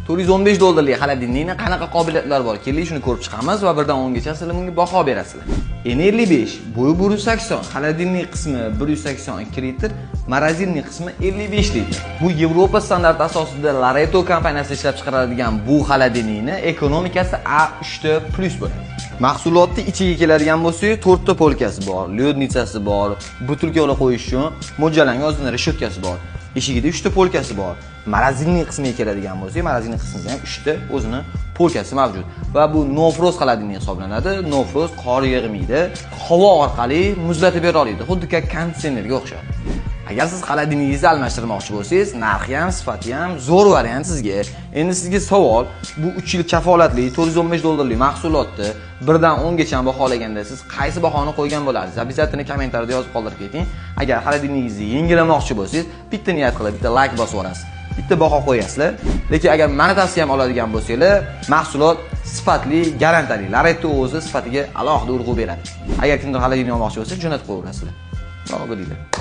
415 dollarlik холодильник ni qanaqa qobiliyatlar bor? Keling, shuni ko'rib chiqamiz va 1 dan 10 gacha sizlar bunga baho berasizlar. N55, bo'yi 180, холодильник qismi 182 litr, морозильный qismi 55 litr. Bu Yevropa standarti asosida Lareto kompaniyasi ishlab chiqaradigan bu холодильник ni ekonomikasi A3 plus bo'ladi. Mahsulotni ichiga keladigan bo'lsak, 4 ta полка si bor, ледница si bor, butilkalar qo'yish uchun mo'ljallangan o'zini решётка si bor. Eshigida 3 ta полка si bor. Морозильный qismiga keladigan bo'lsak, морозильный qismida ham 3 ta o'zini полка si mavjud. Va bu no frost холодильник hisoblanadi. No frost, qor yig'maydi. Havo orqali muzlatib bera oladi. Xuddi konditsionerga o'xshab. Agar siz холодильник ingizni almashtirmoqchi bo'lsangiz, narxi ham, sifati ham zo'r variant sizga. Endi sizga savol, bu 3 yil kafolatli 415 dollarlik mahsulotni 1 dan 10 gacha baholaganda siz qaysi bahoni qo'ygan bo'lardingiz? Обязательно kommentariyada yozib qoldirib keting. Agar холодильник ingizni yangilamoqchi bo'lsangiz, bitta niyat qilib, bitta like bosib yuborasiz. Bitta baho qo'yasizlar. Lekin agar mani tavsiyam oladigan bo'lsanglar, mahsulot sifatli, garantiyali. Lareto o'zi sifatiga alohida urg'u beradi. Agar kimdir холодильник olmoqchi bo'lsa, jo'natib qo'yaverasizlar. Sog' bo'linglar.